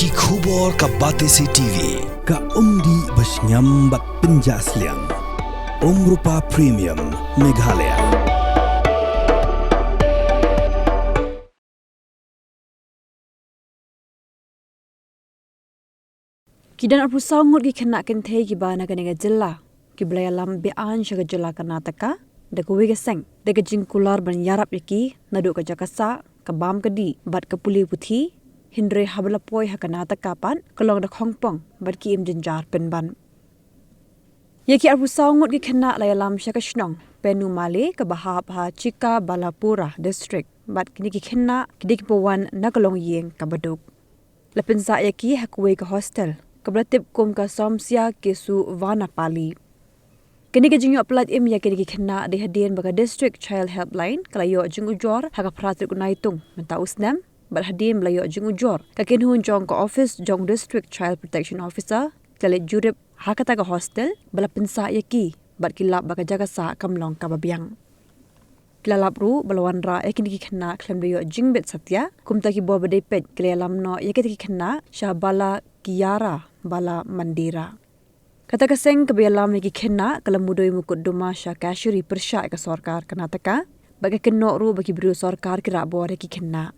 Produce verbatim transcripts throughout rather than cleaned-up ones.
Ki khubor ka Batesi T V, ka umdih ba shngiam bad pynjah sliang. Umrupa Premium, Meghalaya. Ki don arphew saw ngut ki khynnah kynthei kiba na kane ka jylla kiba la ïalam beaiñ sha ka jylla Karnataka da kawei ka seng da ka jingkular ban ïarap ïa ki naduh ka jaka sah, ka bam ka dih bad ka pule puthi, hynrei haba la poi ha Karnataka pat ka long da khongpong bad ki im jynjar pynban. Ïa ki arphew saw ngut ki khynnah la ïalam sha ka shnong Penumale kaba hap ha Chikkabalapura District, bad kine ki khynnah ki dei kiba wan na ka longïing kaba duk. La pynsah ïa ki ha kawei ka hostel kaba la tip kum ka Somsya Kesu Vanapali. Kane ka jingïoh pyllait im ïa kine ki khynnah dei hadien ba ka District Child Helpline ka la ïoh jingujor ha ka phra tarik u Naitung mynta u snem, bad hadien ba la ïoh jingujor, ka kynhun jong ka ophis jong District Child Protection Officer ki la leit jurip ha kata ka hostel ba la pynsah ïa ki, bad ki lap ba ka jaka sah kam long kaba biang. Ki la lap ruh ba la wanrah ïa kine ki khynnah khlem da ïoh jingbit satia, kumta ki bor ba dei peit ki la ïalam noh ïa kita ki khynnah sha Bala Kiyara, Bala Mandira. Kata ka seng kaba ïalam ïa ki khynnah ka la mudui mukotduma sha kashari pyrshah ïa ka sorkar Karnataka, bad ka kynnoh ruh ba ki briew sorkar ki rah bor ïa ki khynnah.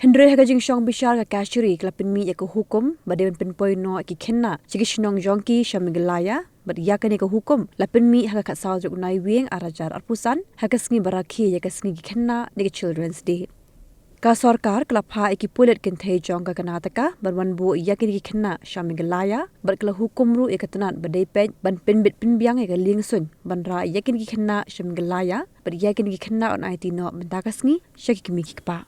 Hynrei ha ka jingshong bishar ka kashari ka la pynmih ïa ka hukum ba dei ban pynpoi noh ïa ki khynnah sha ki shnong jong ki sha Meghalaya, bad ïa kane ka hukum la pynmih ha ka khatsaw tarik u Naiwieng arhajar arphew san, ha ka sngi ba rakhe ïa ka sngi ki khynnah ne ka Children's Day. Ka sorkar ka la phah ïa ki pulit kynthei jong ka Karnataka ban wan buh ïa kine ki khynnah sha Meghalaya, bad ka la hukum ruh ïa ka tnat ba dei peit ban pynbit pynbiang ïa ka liengsuiñ ban rah ïa kine ki khynnah sha Meghalaya, bad ïa kine ki khynnah yn aiti noh mynta ka sngi sha ki kmie ki kpa.